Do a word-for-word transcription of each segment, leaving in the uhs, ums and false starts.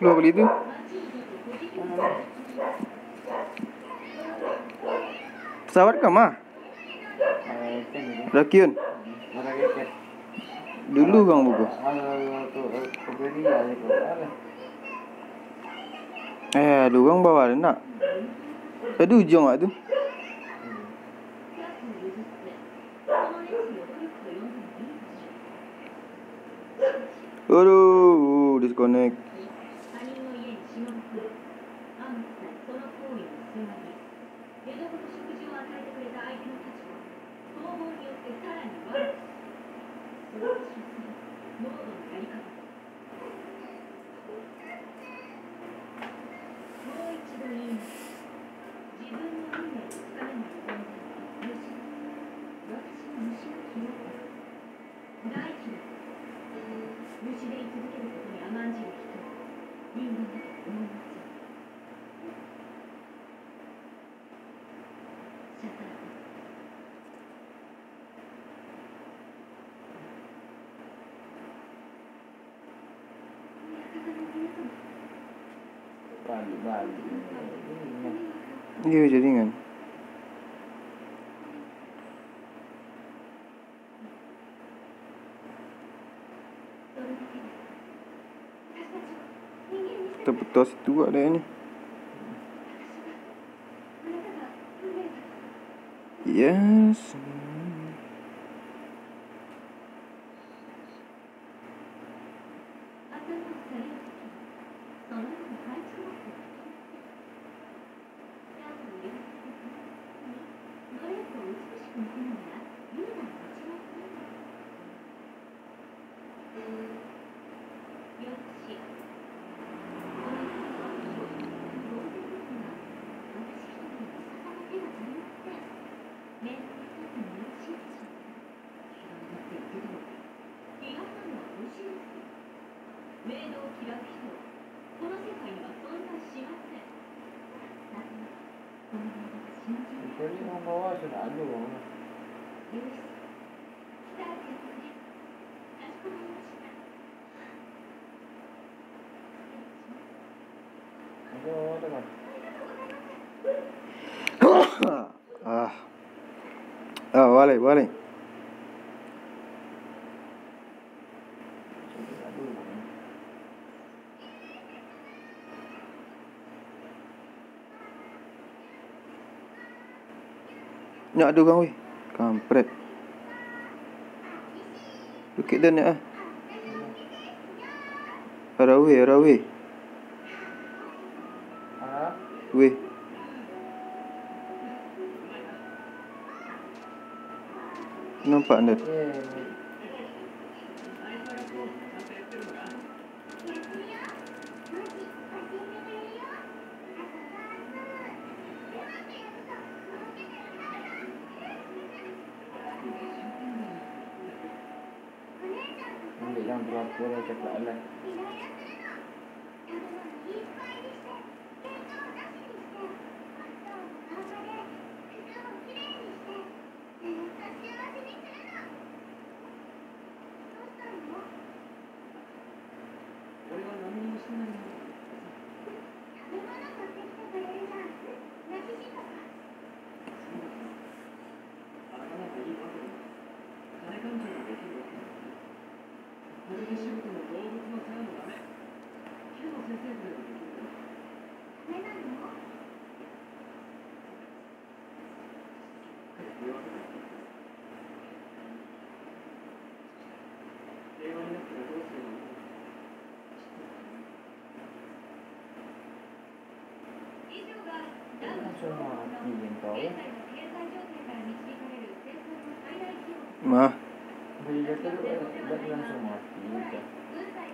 Dua kali tu. Pesawat ka ma? Rakyun. Dulu urang buko. Eh, ado urang bawah tu nak. Tadi ujuang awak tu. Aduh, disconnect. Iyo, jaringan. Taputus tu agaknyo. Yes. Jadi, urang bawah tu nak ado urang tu. Ado urang bawah tu kan? Ah. Ah, baliak, baliak. Nyak ado urang, weh. Kampret. Dukik den, nyak, ah. Arawi, arawi. Weh. Nampak ndak? Ambil yang berapa lah, cakap lah. Mah.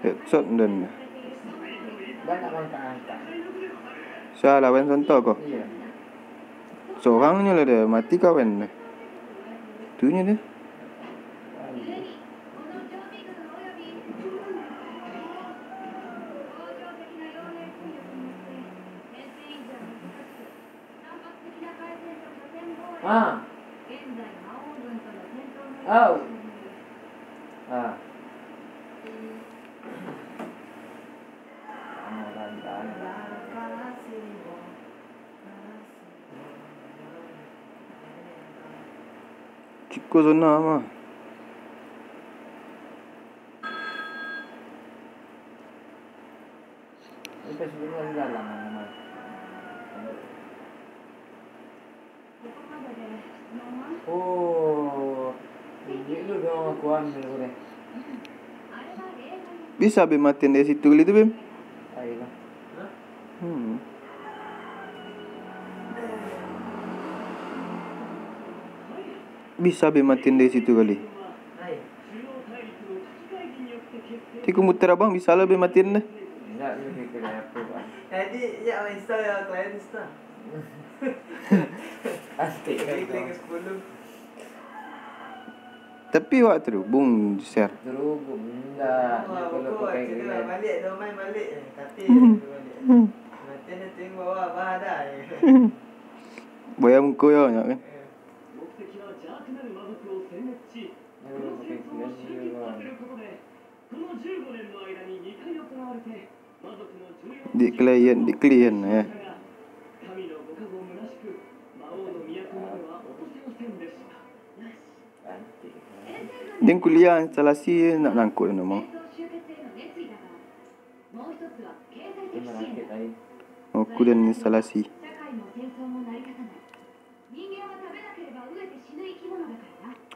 Headshot den. Salah, wan contoh ko. Sorang nyo lah dah, mati kawan dah. Tu nyo dah. Ah. Ah. Ah. Ko zona mah. Oh, tunjuak lu dong akuan dulu deh. Bisa be matiin dari situ kali tu, Bim? Ayolah. Hmm. Bisa be matiin dari situ kali. Ti komputer abang bisa lah be matiin deh. Jadi, ya, install ya, klien install. Asik. Jadi, klik ke sepuluh. Tapi awak terhubung, share. Terhubung, enggak. Nah, kalau pokok pakai cedera klien. Balik, dah main balik. Eh, katil balik. Nanti ada tengok bawah, bah ada. Bayar muka ya, nyak kan? Eh. Dek klien, dek klien, eh. Den kuliah instalasi nak nangkok tu mah. Oh, kuliah instalasi.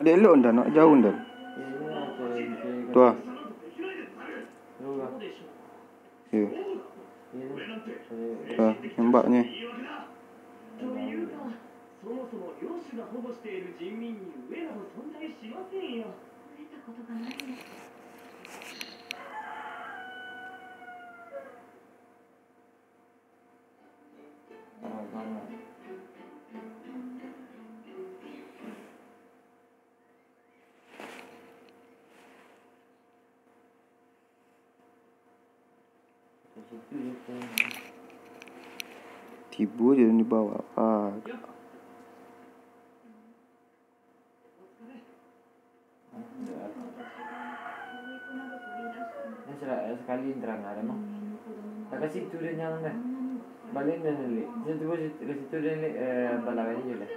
Elok-elok ndak, nak jauah ndak? Tu ah. Yo. Tu ah, nembaknyo. Tibo je di bawah. Ah. Nah, sira-, sakali terang lah, mah. Dah ka situ den nyo dah. Baliak den, Lik. Situ, situ, ka situ den, Lik, eh, balakang ajo lah.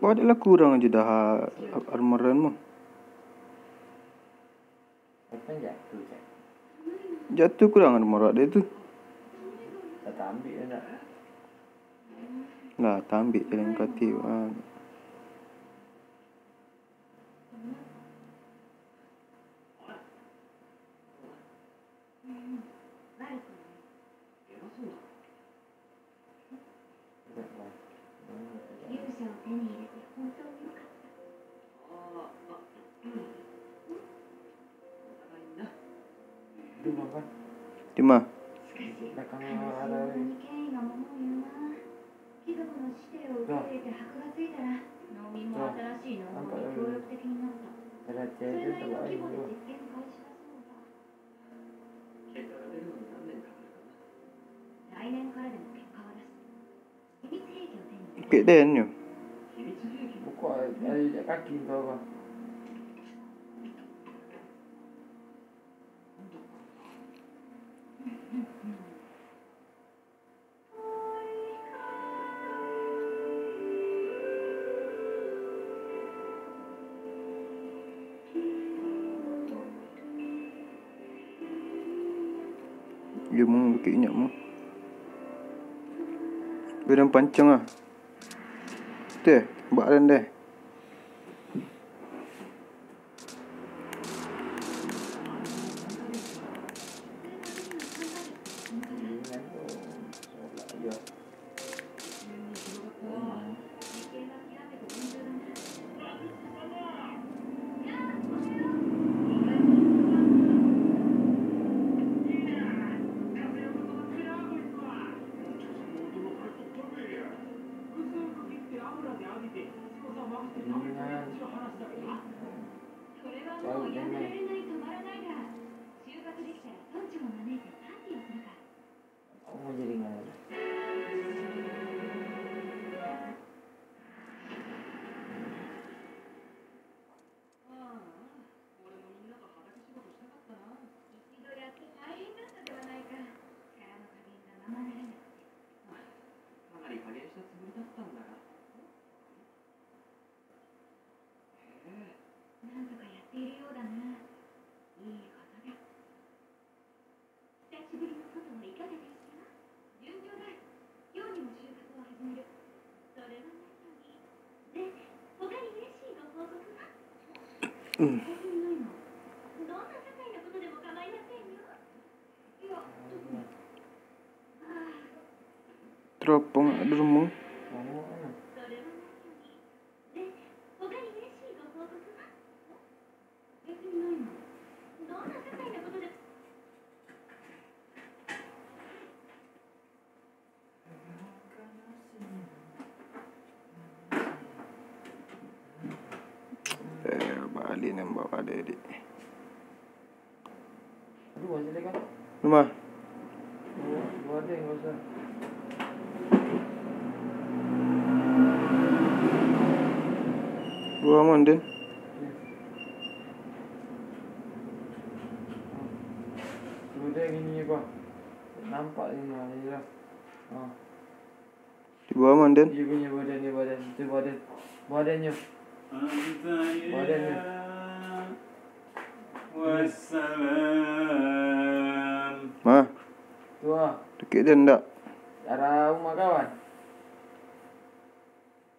Wah, adalah kurang aja dah, armor-an mah. Jatuah kurang armor dek tu. Lah, tambik jalan kaki, ah. Di ma? Ipek den nyo. Buka dari kaki kau, Bang. Iyo, mah, bakeh inyak, mah. Badan pancang, ah. Teh, bak den, deh. Teropong, aduh, rumah. Eh, baliak nembak pada dia. Rumah. Dua mah, Den. Sudah gini, Bang. Nampak ni, nah, ni lah. Ah. Di bawah mah, Den. Iyo, punyo badan, iyo, badan. Itu badan. Badannyo. Badannyo. Wassalam. Mah. Tu ah. Dakek je ndak? Arah rumah kawan.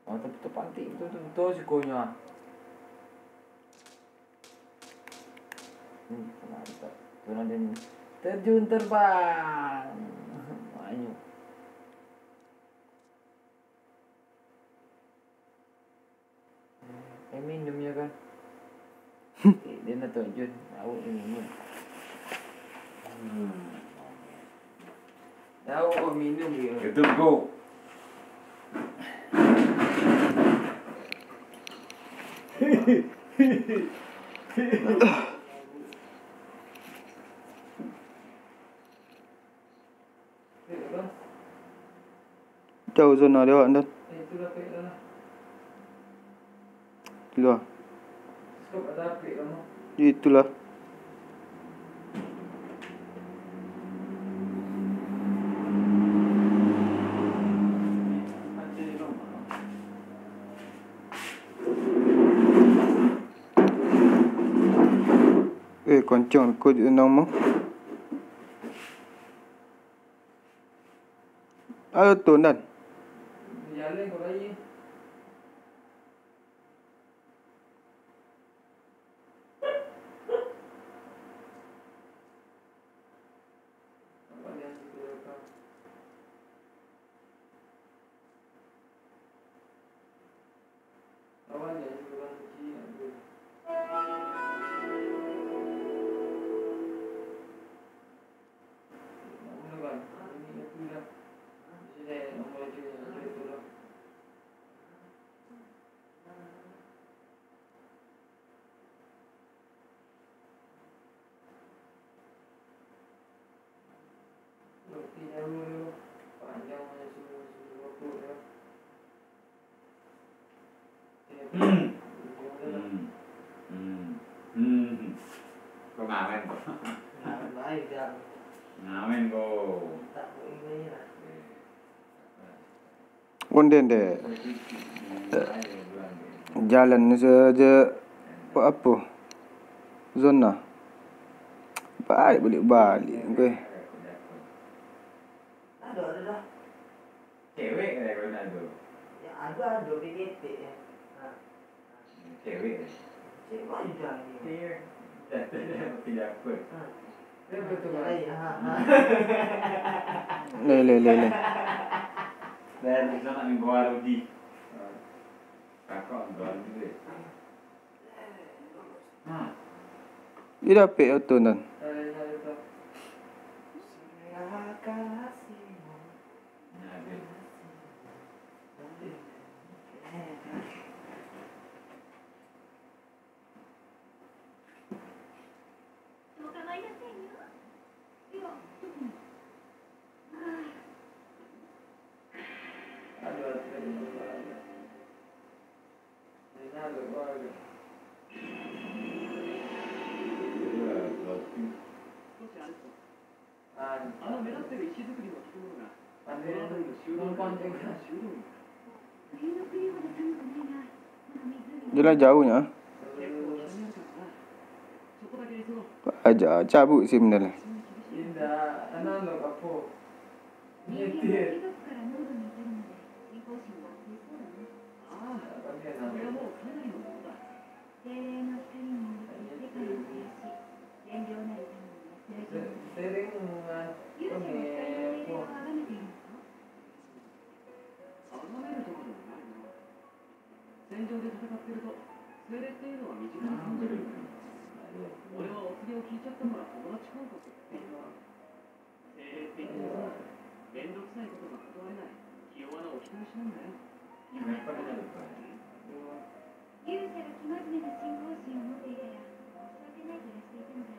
Oh, tu, tu pantik tu, tu, tu sikonyo ah. Hmm, mantap. Tu lah dia ni. Terjun terbang. Ayo. Eh, minum ya kan? Eh, dia nak terjun. Awak dia minum. Hmm. Tahu kau minum dia. Itu go. Jauh zona di awak, Dan. Itulah. Itulah. Eh, koncong ko je nang mah. Ayo tu, Dan. Hmm. Hmm. Hmm. Kok ngamen kok? Ngamen baik, Jang. Ngamen kok. Tak kok ini lah. Onden dek. Jalan sajo, buek apo? Zona. Baliak, baliak, baliak, oke. Ado, ado dah. Cewek lah kalau nak tu. Ya, ado, ado, P K P ya. Ha. Cewek. Cewek aja ni. Iya. Dah, dah, dah, pakai dapur. Ha. Dia betul lah. Iya, ha, ha. Le, le, le, le. Dah, dah, dah, nak minggu baru di. Ha. Kakak minggu baru di, weh. Ha. Dia dapik oto nan. Dah, dah, dah, dah. Silakan. Dia lah jauh nya. Aja cabut sim dia lah. Indak, tanang lo, kapo. 人間の貴族から濃度に至るまで信仰心はありそうだな。ああ、それはもうかなりのものだ。精霊の光により世界を照らし、善良なる民に安らぎを与える。勇者の光の精霊を崇めているのか？崇めるとかでもないな。 戦場で戦ってると、精霊っていうのは身近に感じるんだよ。俺はお告げを聞いちゃったから友達感覚っていうのは。精霊って言ってもさ、めんどくさいことが断れない、気弱なお人よしなんだよ。よかった。勇者が生真面目な信仰心を持っていたら、申し訳ない気がしていたのだ。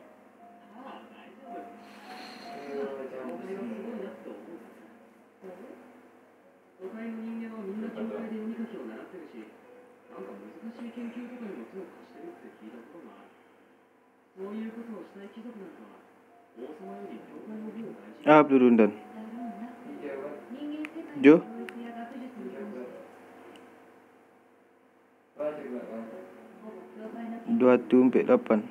ああ、大丈夫。俺はすごいなって思う。 都会の人間はみんな教会で読み書きを習ってるし、なんか難しい研究とかにも手を貸してるって聞いたことがある。そういうことをしたい貴族なんかは、王様より教会の方を大事に Ah, Blue Rundan. だろうな。人間世界 Jo? の法律や学術に関して。 Dua tu ampek lapan.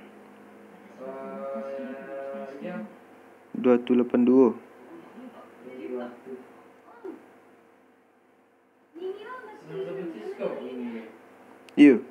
Dua tu lapan duo. Iyo.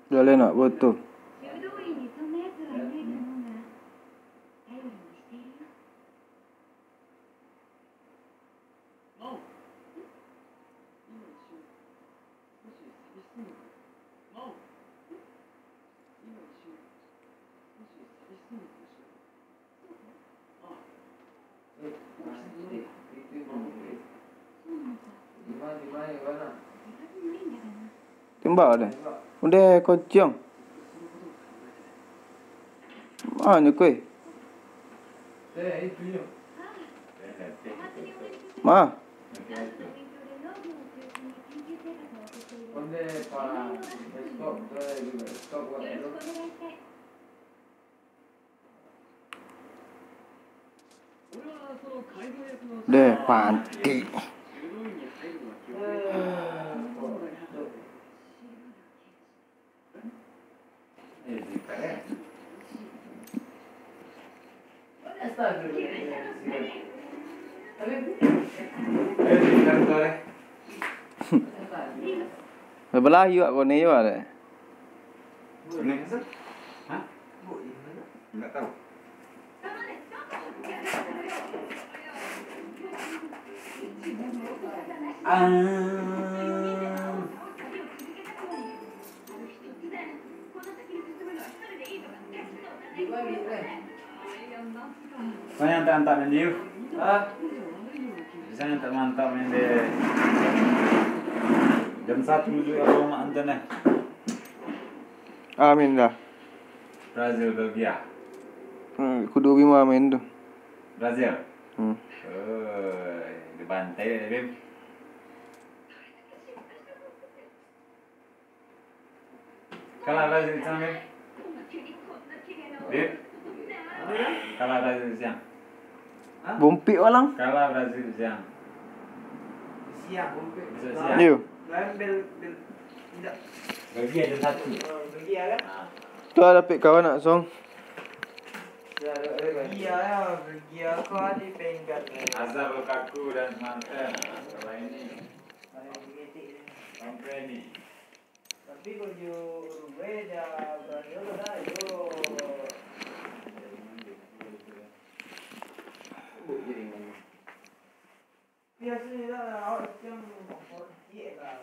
Dah lah nak foto. Tembak dah. Udah kocong. Mana kuih? Ma. Deh, pantik. Babelah yuak kone yuak deh. Kone? Hah? Nggak tahu. Ah. Saya antak-antak main dia. Hah? Saya antak-antak main dia. Jam satu juga rumah antar nih. Amin dah. Brazil, Belgia. Hmm, kudu Bima main tu. Brazil. Hmm. Oh, dibantai deh, Bim. Kalah Brazil siang, Bim. Bim. Kalah Brazil siang. Bumpik walang. Kalah Brazil siang. Siang, bumpik. Besok siang. Yo. Lain bel, bel, tidak. Belgia jam satu. Oh, Belgia kan? Ah. Tu ada pik kawan nak song. Belgia ya, Belgia kau di penggat. Hazard, Lukaku dan Martin. Kalau ini. Kompeni. Tapi kalau di Uruguay, dia berani apa dah, yo. Biasanya lah, awak macam kompor sikit lah.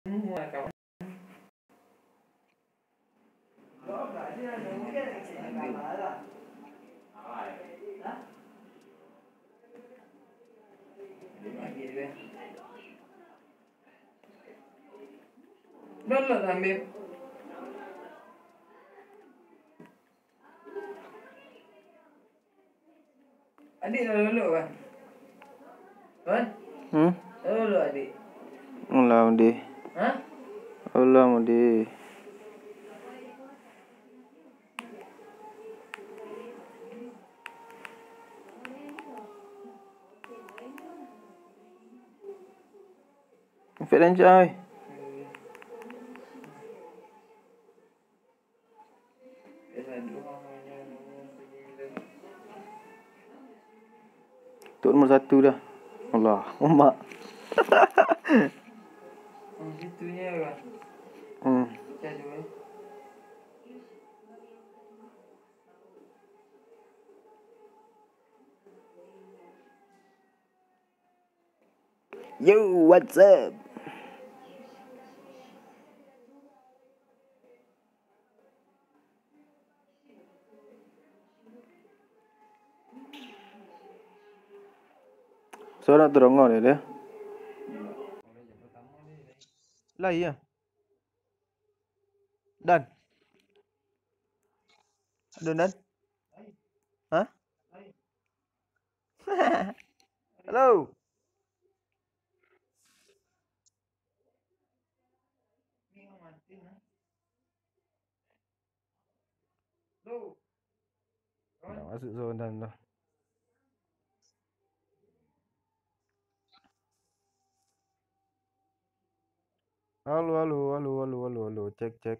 Semua kawan. Download lah, ambil. Adik lah download, kan? Kan? Hmm? Lah download, adik. Alah, Mudi. Hah? Alah, Mudi. Efek rancak, oi. Tu nomor satu dah. Allah, umak. Hmm. Yo, what's up? Suaro tu rongor ya, dia. Lah, iya. Dan. Aduh, Dan. Hah? Halo. Ndak masuk suaro Dan tu. Halo, halo, halo, halo, halo, halo. Cek, cek.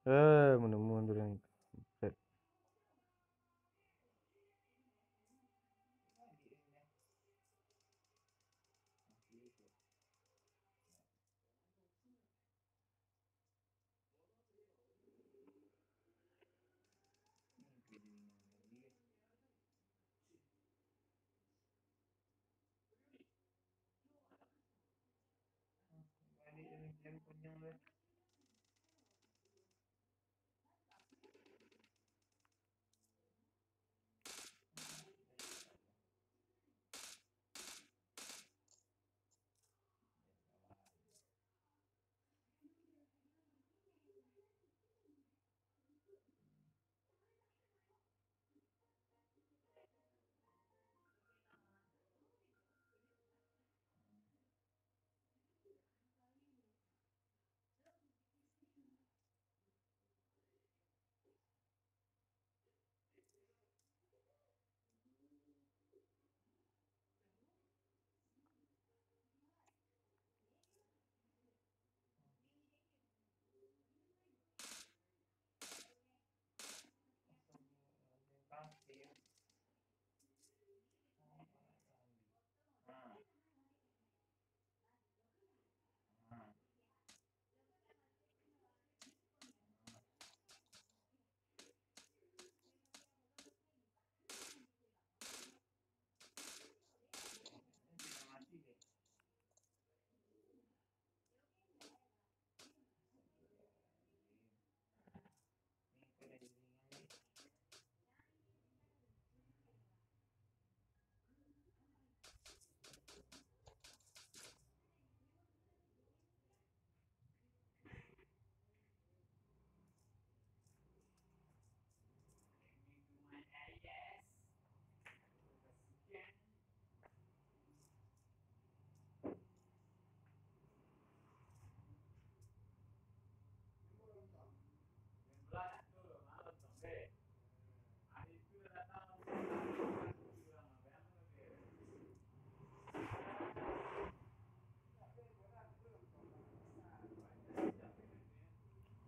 Eh, menemuan tu yang kampret.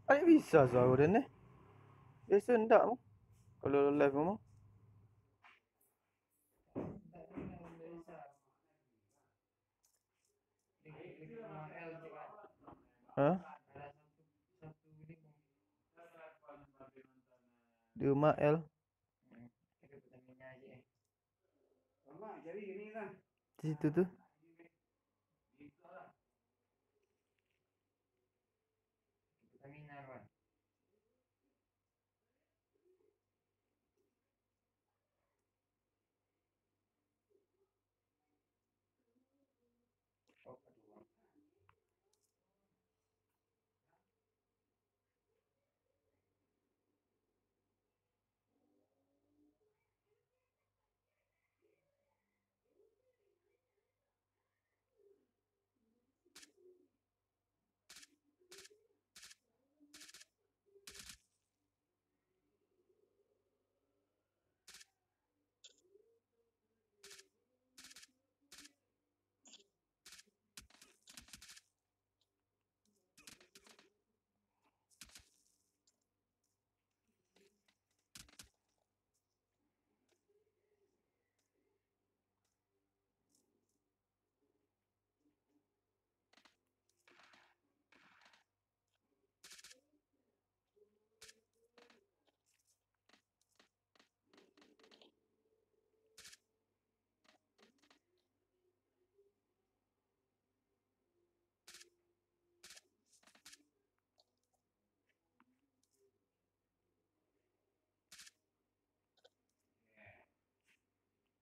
Ai, bisa suaro den, eh. Biaso ndak, mah. Kalau live, mah. Hah? Di rumah L. Di situ tu.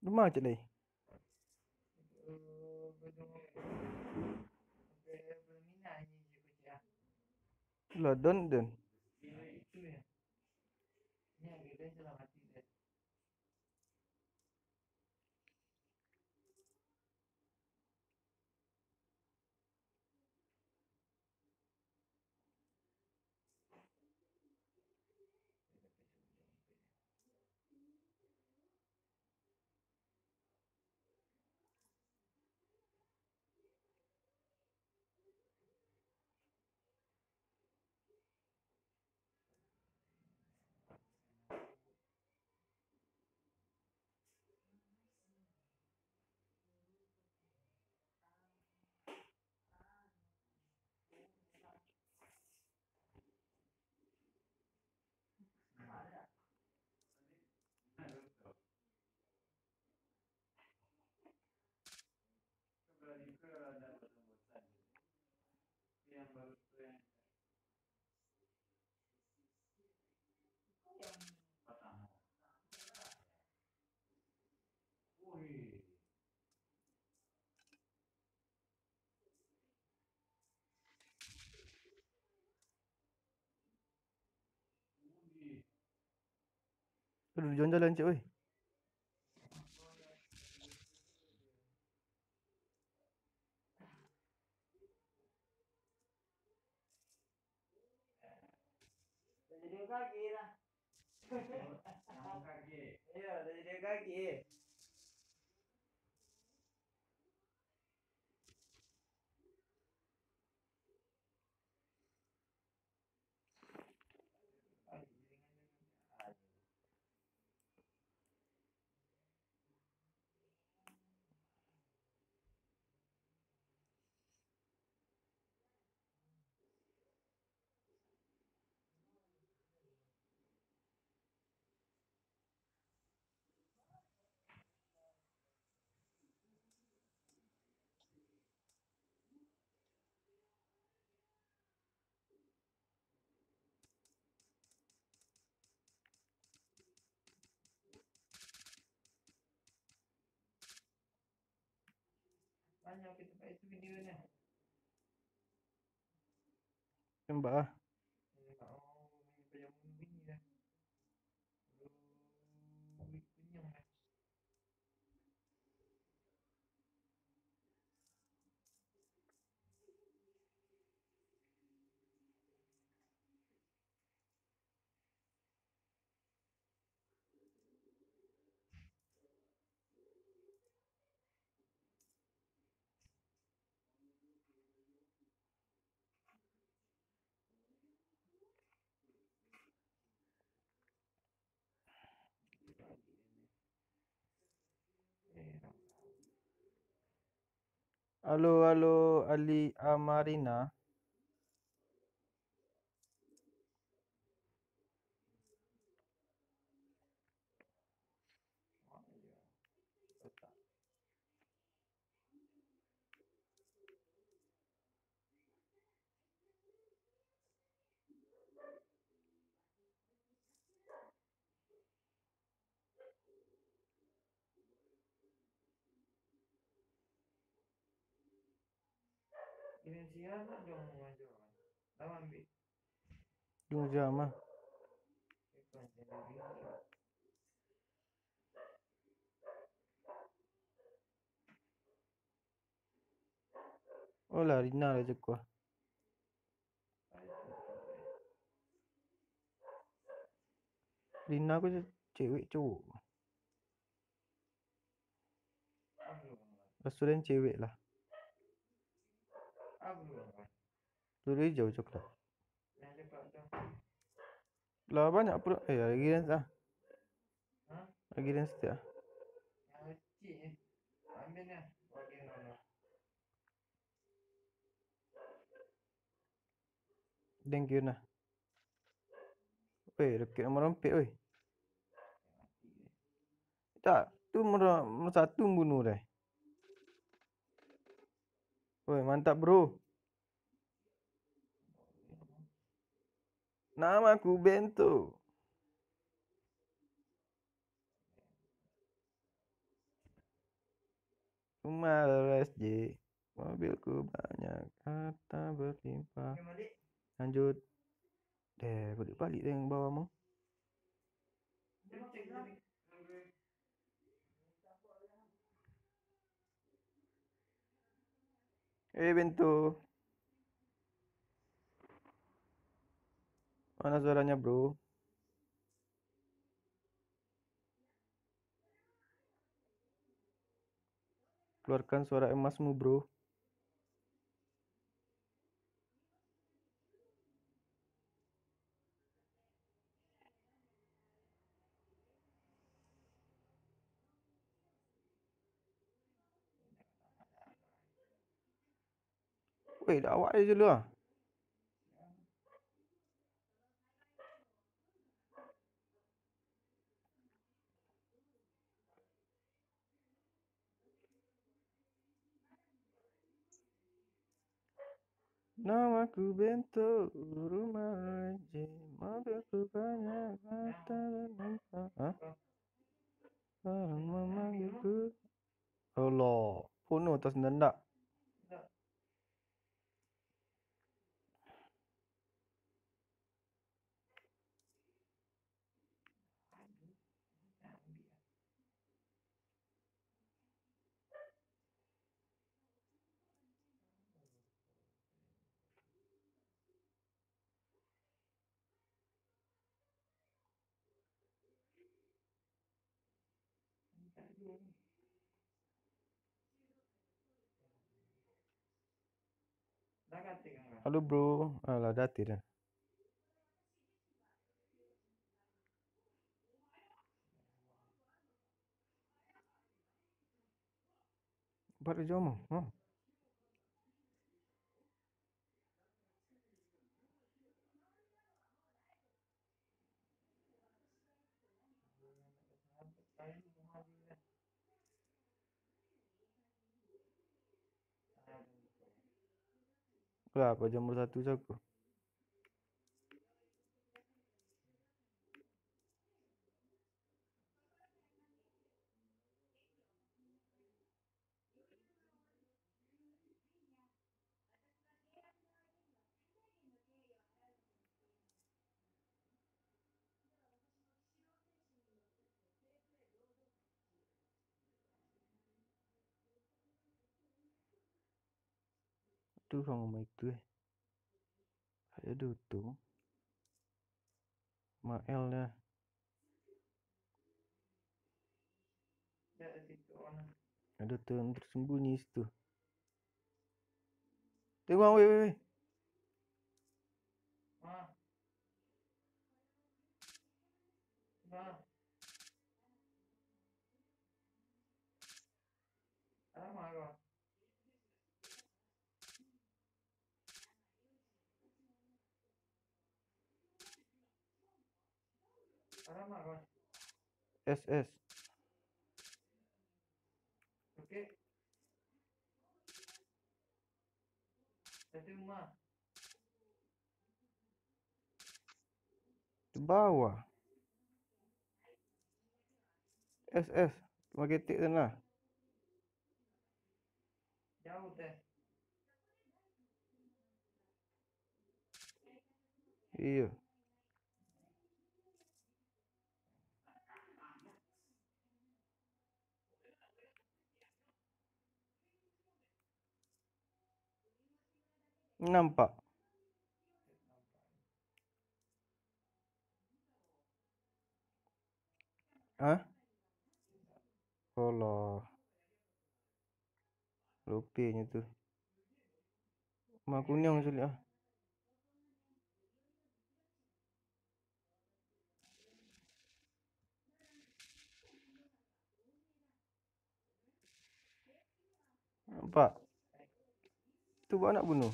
Rumah cik lai. Lah, don, don. Aduh, jalan-jalan cik, weh. Jadi kaki lah. Iyo, jadi kaki. Banyak kita pakai tu video ni. Tembak ah. Halo, halo, Ali Amarina. Jung Jama. Oh lah, Rina lah cakua. Rina ko ce-, cewek cowok? Rasulen cewek lah. Peluru hijau coklat. Lah banyak pula. Eh, lagi dan ah. Lagi dan setiap ah. Thank you nah. Weh, roket nomor ampek, weh. Tak, tu nomor, nomor satu bunuh deh. Weh, mantap, bro. Nama aku Bento. Rumah laras je, mobilku banyak, harta berlimpah. Lanjut. Deh, balik-balik deh yang bawah mau. Eh, Bento. Mana suaranya, bro? Keluarkan suara emasmu, bro. Weh, dak awak je dulu ah. Nama ku Bento, rumah je, mobil ku banyak, harta berlimpah. Hah? Orang memanggilku. Allah, penuh atas ndak? Halo, bro. Alah, dah ati dah. Buat kerja mah. Hah? Lah, apa jam bersatu saku? Tu sama itu eh. Ada tu. Mael dah. Ada tu yang tersembunyi situ. Tengok, weh, weh, weh. S S. Di bawah. S S. Pakai tik sana. Jauh teh. Iyo. Nampak. Hah? Alah. Lupinyo tu. Mah kuniang sulik ah. Nampak? Tu buat nak bunuh.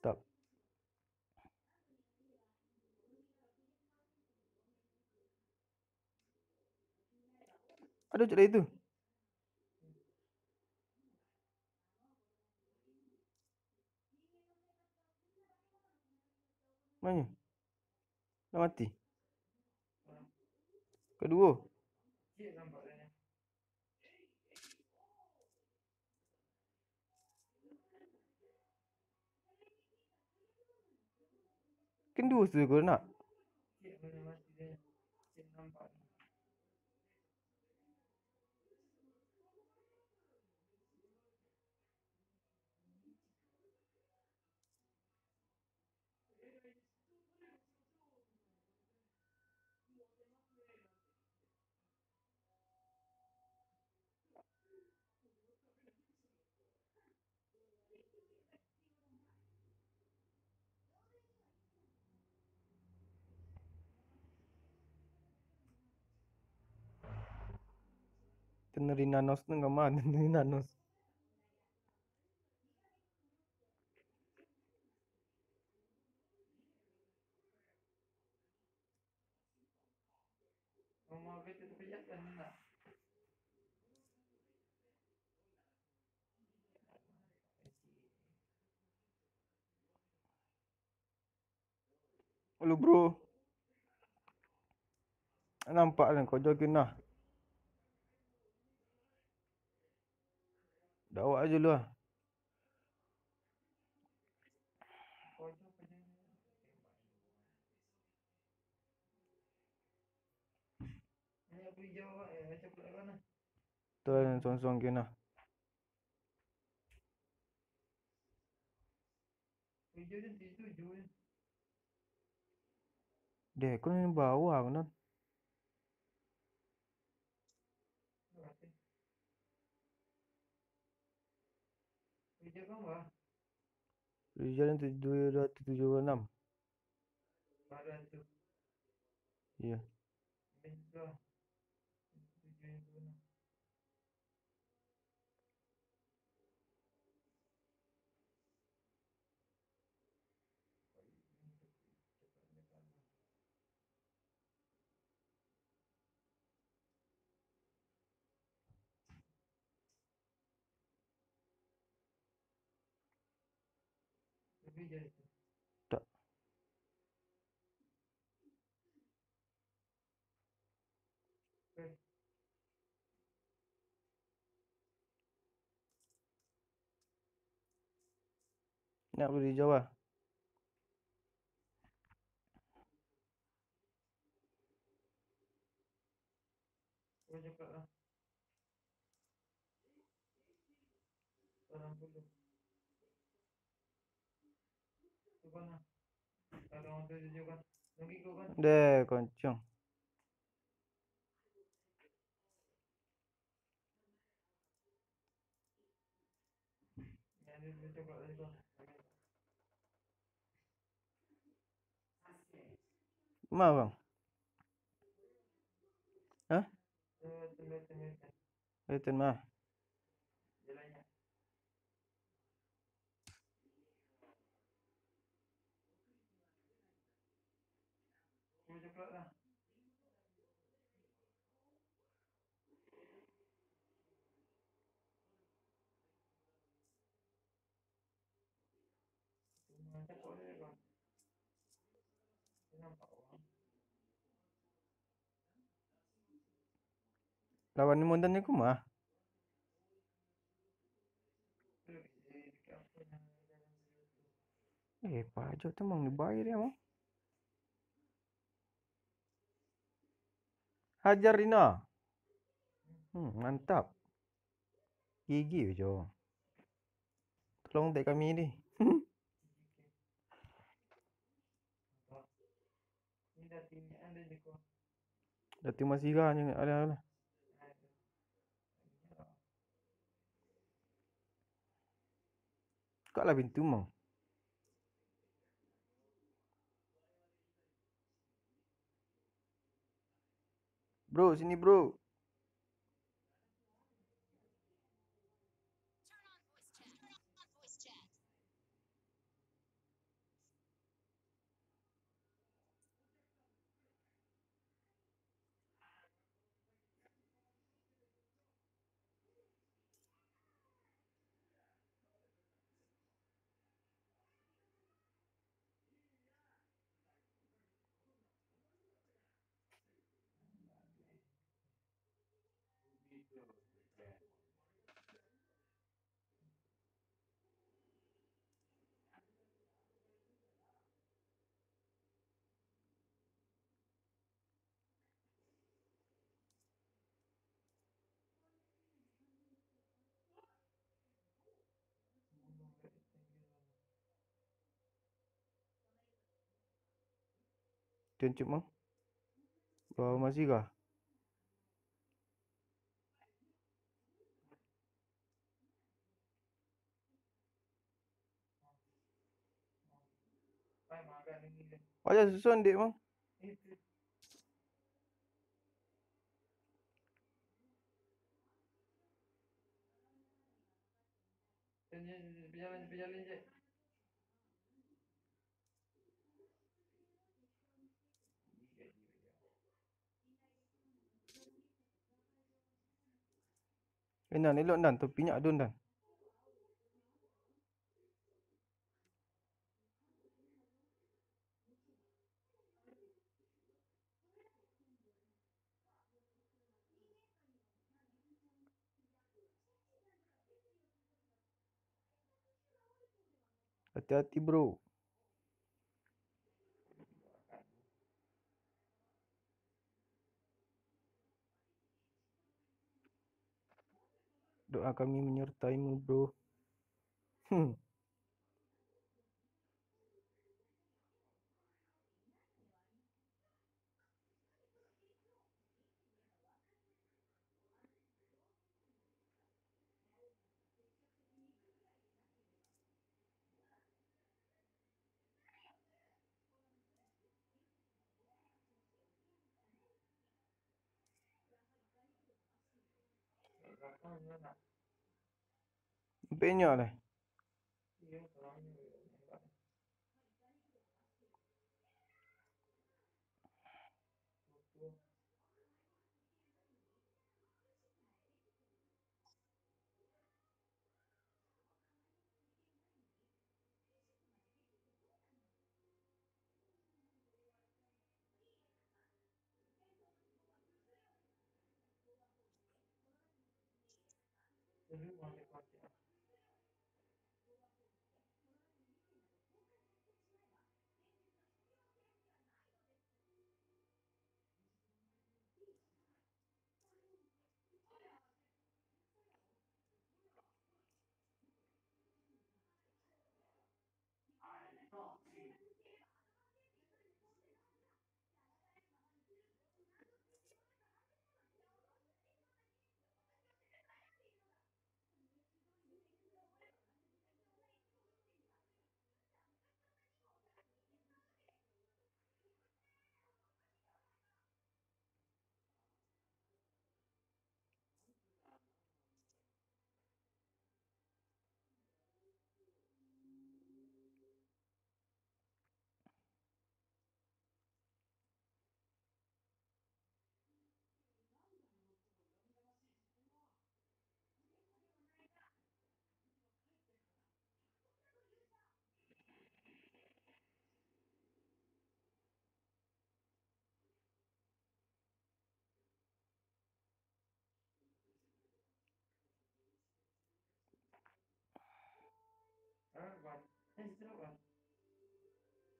Tak. Aduh, cak itu. Mana? Dah mati. Kaduo. Kan duo sudah ko nak. Teneri Nanos tu kama? Teneri Nanos. Halo, bro. Nampak kan kau jogging nah. Dawak aja lu ah. Tu lah yang suang-suang kena. Deh, kau ni bawah, kau nan. Rizal yang tujuh ratus tujuh puluh enam. Iyo. Tak. Nak beli jauh ah. Deh, koncong. Ma, bang? Hah? Itu mah. Lawan Mondan ni kumah. Eh, Pajo tu mang dibayar dia, mang. Hajar Dina. Hmm, mantap. Gigi jo. Tolong tag kami ni. Dati masih lah ni ada lah. Kak lah pintu mang. Bro, sini bro. Tunjuk mang. Bawa masih kah? Aja susun dek mang. Eh, nan elok nan, topi nyo ado nan. Hati-hati, bro. Doa kami menyertaimu, bro. Hmm. Banyak lah.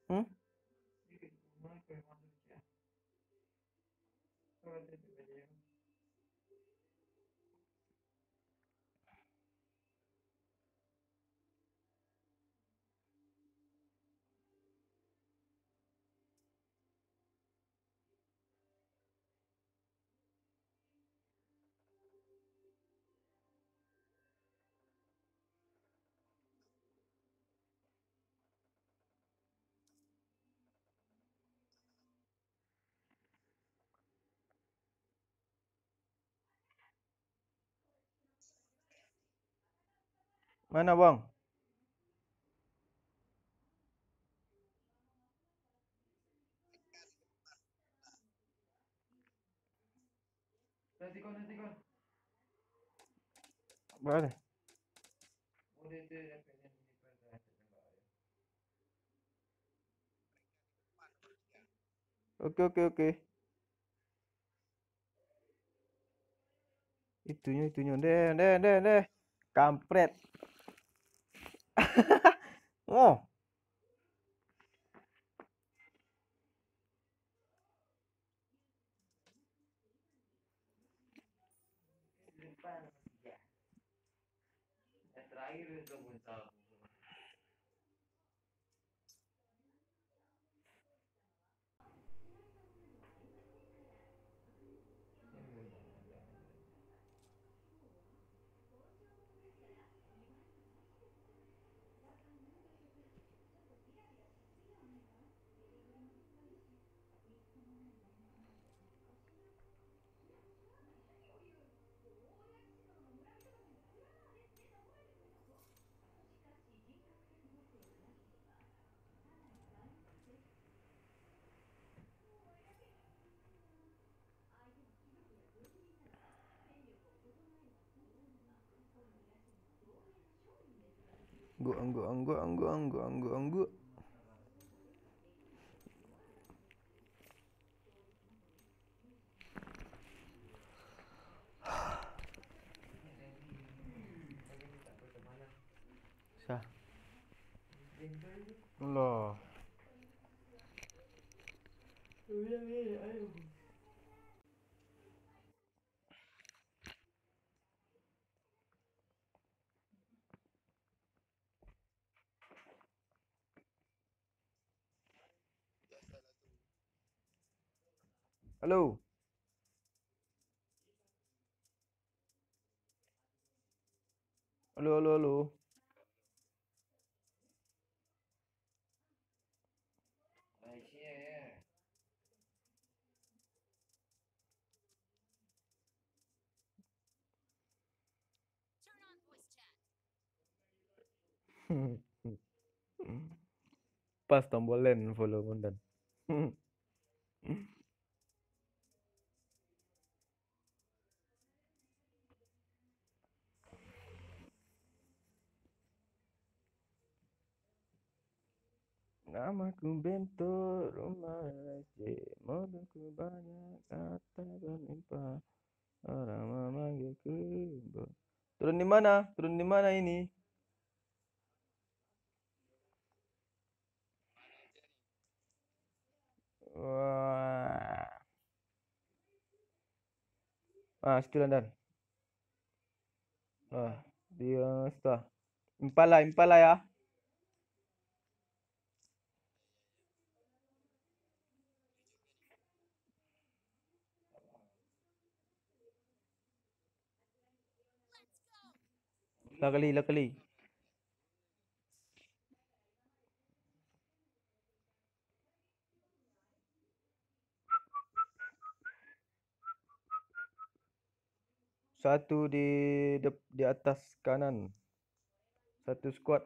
Hmm? Mana, Bang? Mana? Oke, oke, oke. Itunyo, itunyo. Deh, deh, deh, deh. Kampret. Oh. Angguk, angguk, angguk, angguk, angguk, angguk, angguk, angguk. Sah. Allah. Halo. Halo, halo, halo. Pas tombol land follow Bondan. Namaku Bento, rumah lecek, modalku banyak, harta berlimpah, orang memanggilku Bos. Turun di mana? Turun di mana ini? Wah. Ah, situ lah, Dan. Ah, dia sudah. Impala, impala ya. Lah kali, lah kali. Satu di dep-, di atas kanan. Satu squad.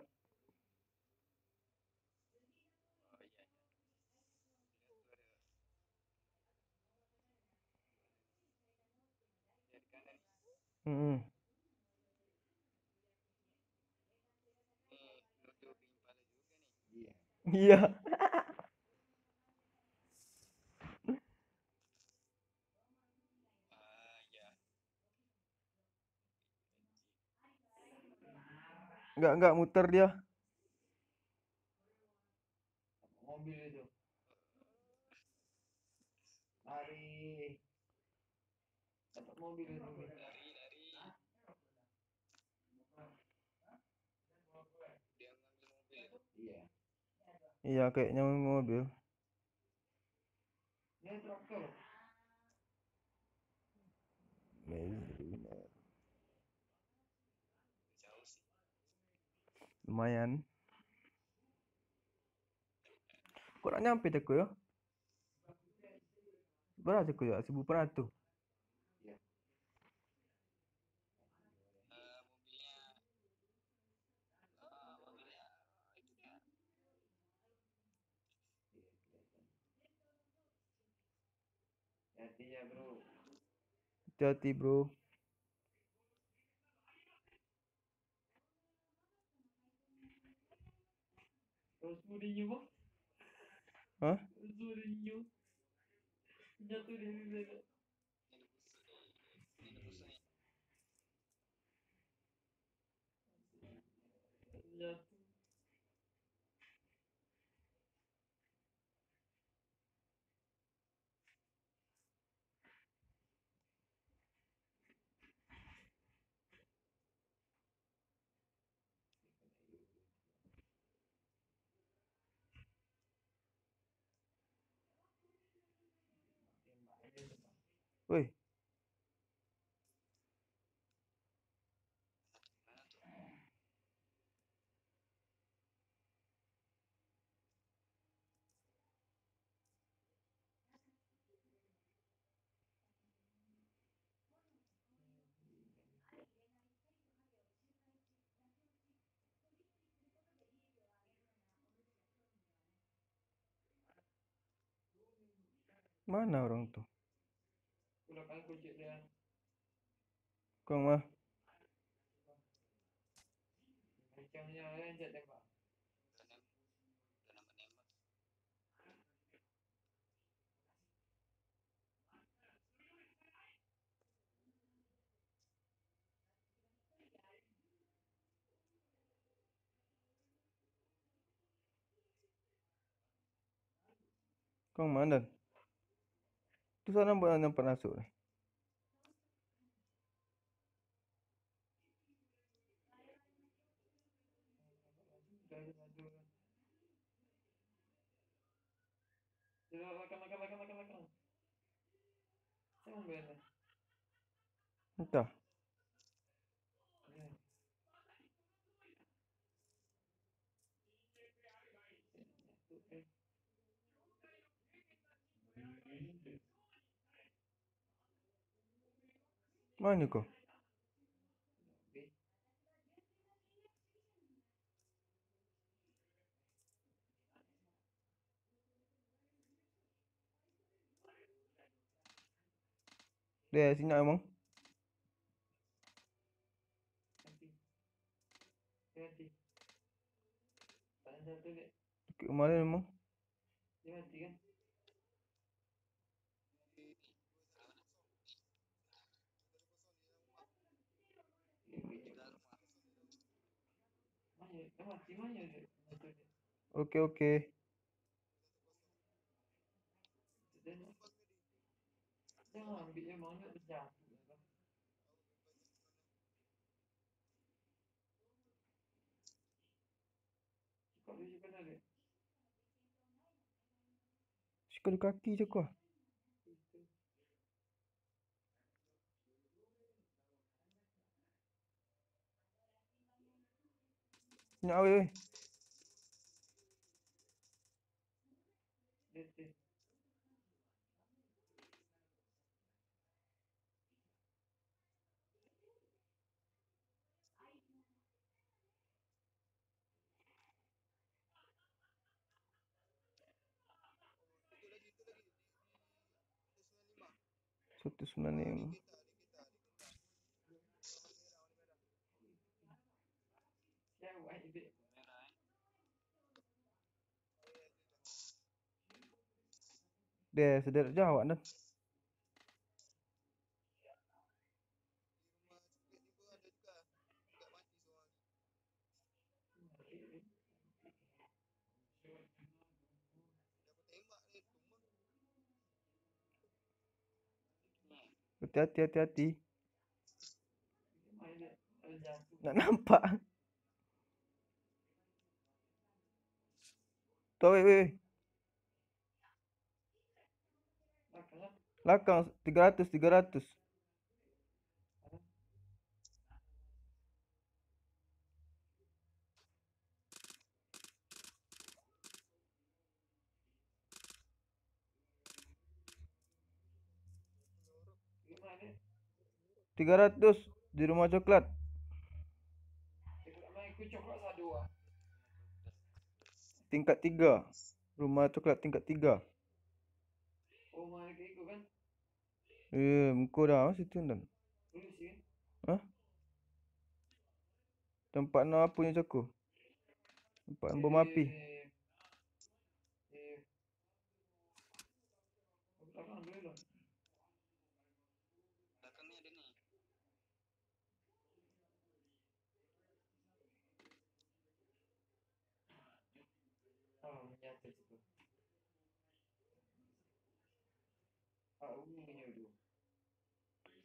Mm-mm. Iya. Enggak, enggak muter dia. Iya, kayaknya mobil. Lumayan. Kok nak nyampe teko yo? Bara teko yo? Seribu empat ratus. Hati-hati, bro. Hah? Woi. Mana orang tu? Kong mah. Kong mandan. Tu sana buat nampak masuk ni. Entah. Mano ko? Deh, sinyal emang. Kemarin emang. Oke, oke. Sikali kaki cako ah. Nyak, weh, weh. Satu sembilan lima. Deh, sederek jo awak tu. Hati-hati, hati-hati. Nak nampak. Tuh, weh, weh. Lakang, tiga ratus, tiga ratus. Tiga ratus di rumah coklat. Tingkat tiga. Rumah coklat tingkat tiga. Eh, muko dah, masa tu, Dan? Hah? Tampak no apo nyo cako? Tampak bom api.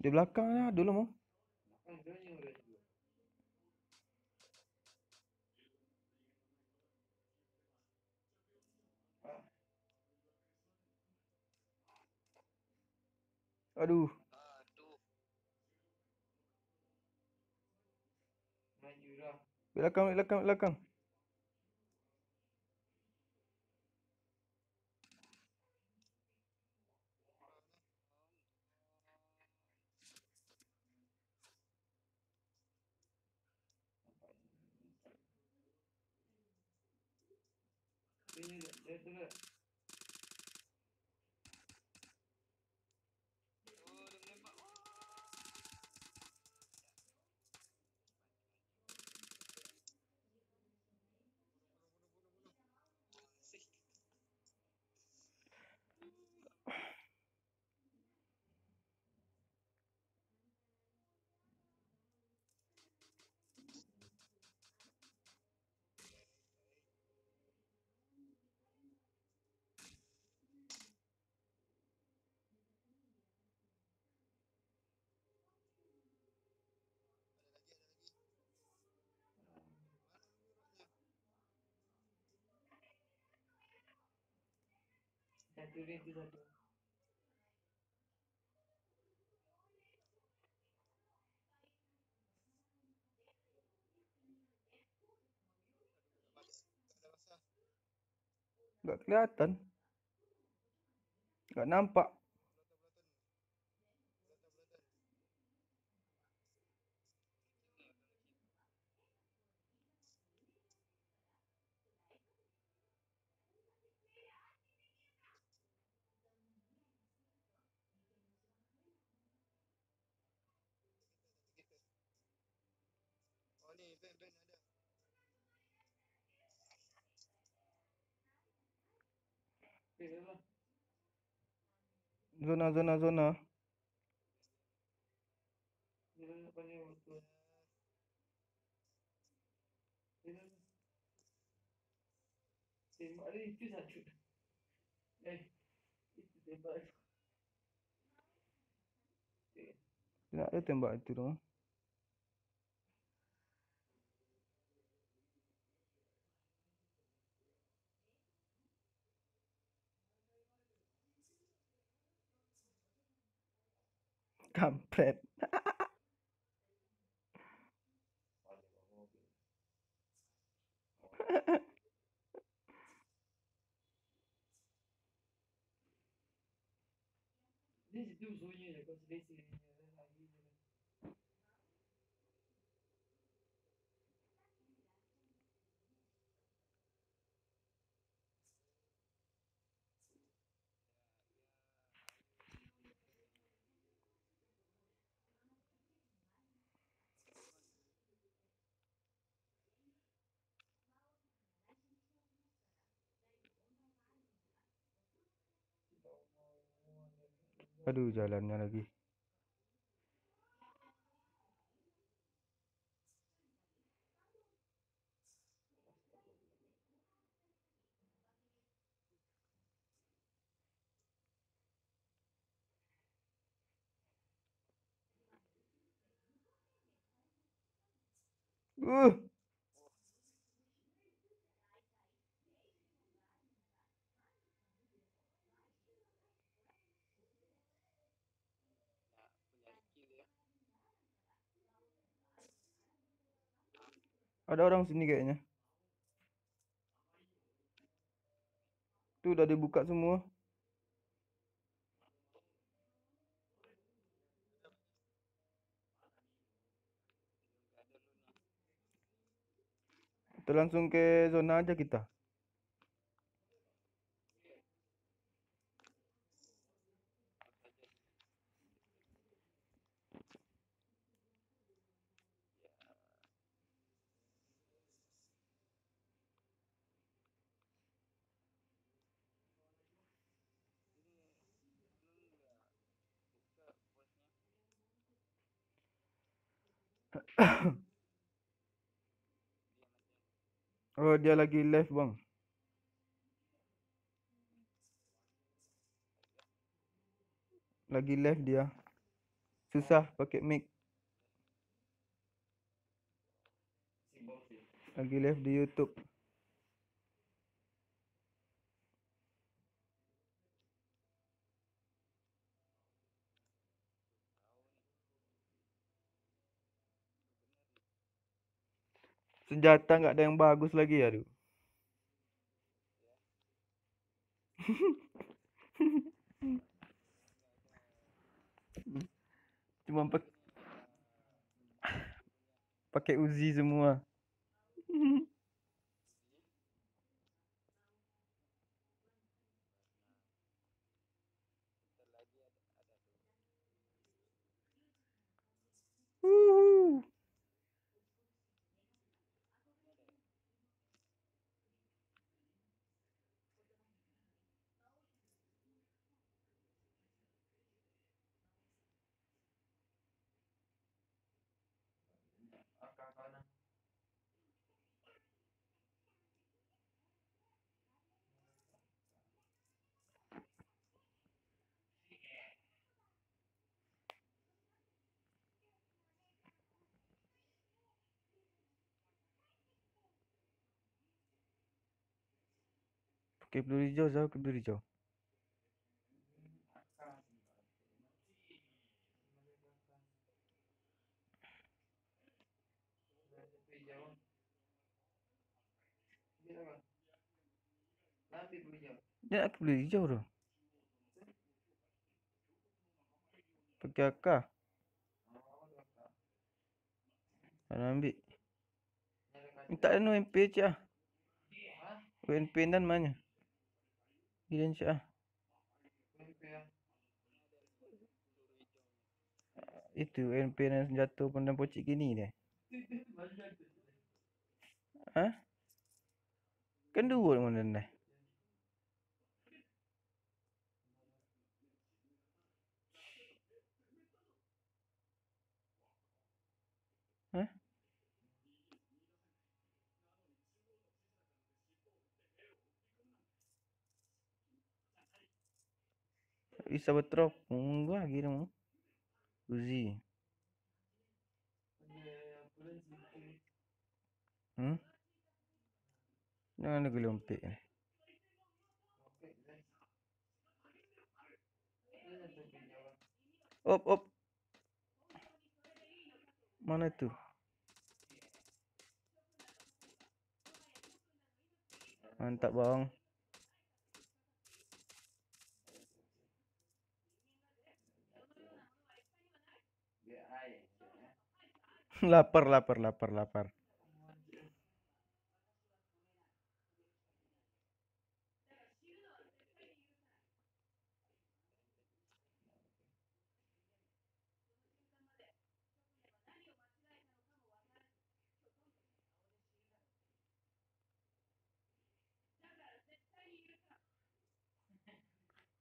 Di balakang lah dulu, mau. Aduh. Belakang, belakang, belakang. Satu rintu satu. Nggak kelihatan. Nggak nampak. Zona, zona, zona. Tembak dia itu satu. Eh, itu tembak tu. Tidak ada tembak itu tu. Kampret. Aduh, jalannya lagi. Uh. Ada orang sini kayaknya. Tu udah dibuka semua. Kita langsung ke zona aja kita. Oh, dia lagi live, Bang. Lagi live dia. Susah pakai mic. Lagi live di YouTube. Senjata nggak ada yang bagus lagi, aduh. Cuma pak-, pakai Uzi semua. Uhuh. Pakai peluru hijau, Zal, pakai peluru hijau. Dia nak pakai peluru hijau tu. Pakai A K. Ado ambiak. Mintak anu M P cik ah. U M P nan ma nyo? Gilian cik ah. Itu M P nan senjato pandang pocik kini deh. Hah? Kan duo mah nan deh. Hah? Bisa batrok, munggu lagi dong. Uzi. Hmm? Jangan digelompik. Op, op. Mana tu? Mantap, Bang. Lapar, lapar, lapar, lapar.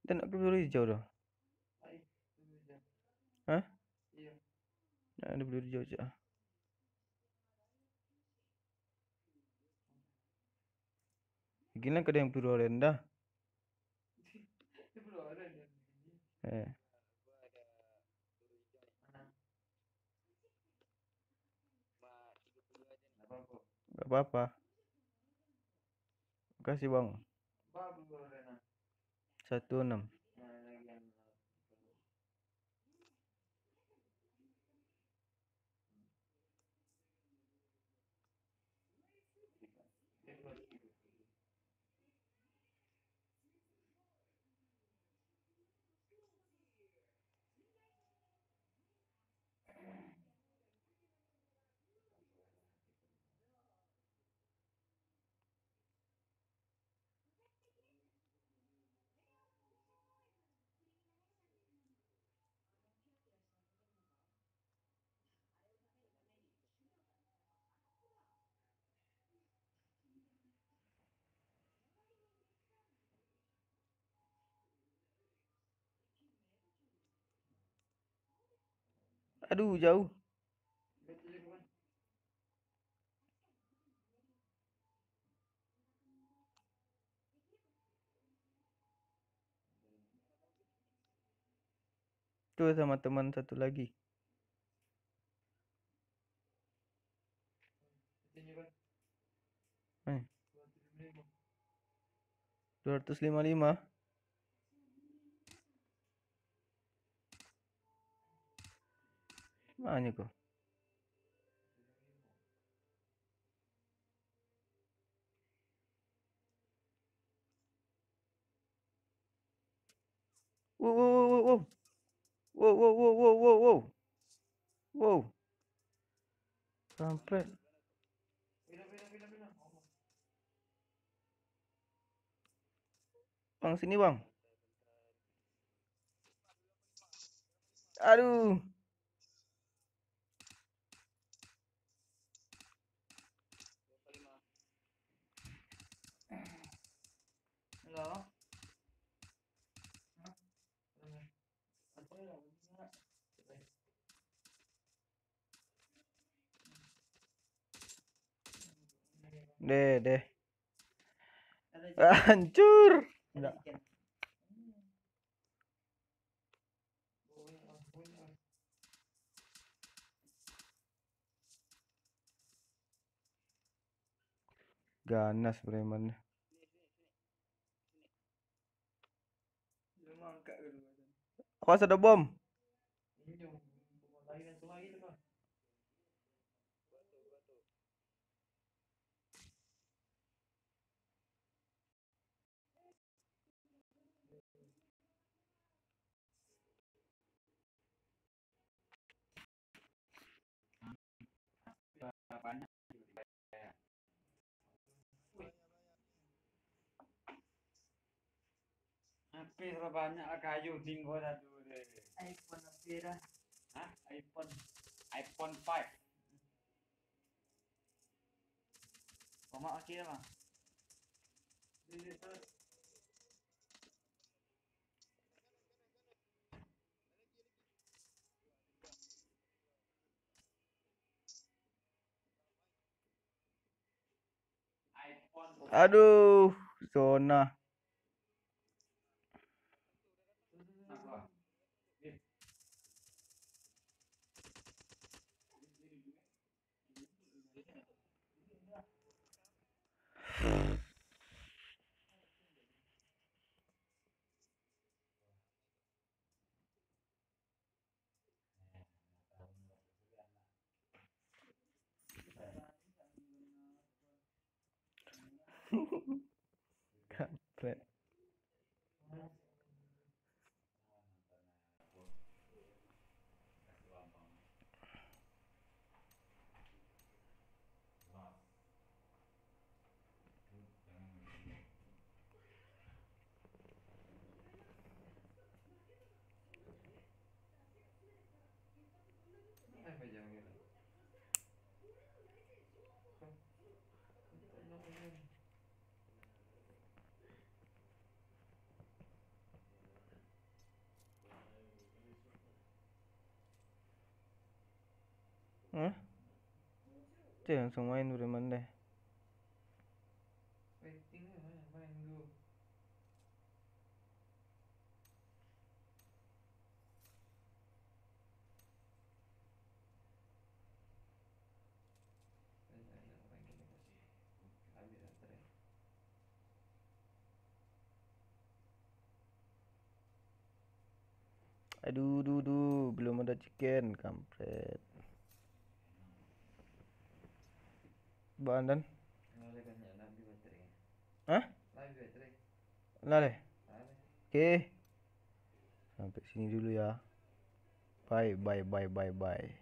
Dan nak peluru hijau tu. Hah? Nak ada peluru hijau cak ah. Gini lah kadang peluru rendah. Eh. Tak apa-apa. Makasih, Bang. Satu enam. Aduh, jauh. Tu sama teman satu lagi. Eh. Dua ratus lima lima. Mana ko? Wow, wow, wow, wow, wow. Wow, wow, wow, wow, wow, wow. Wow. Kampret. Bang, sini, Bang. Aduh. Halo. Deh, deh. Hancur. Ndak. Ganas preman. Awas ado bom. Habis lah banyak lah kayu tinggal satu deh. iPhone apa dah? Hah? iPhone. iPhone five. Komak okey lah, Bang. Aduh, zona. Kampret. Hah? Cek langsung main preman deh. Aduh, duh, duh, belum ada chicken, kampret. Baan dan? Hah? Lah deh. Oke. Sampai sini dulu ya. Bye, bye, bye, bye, bye.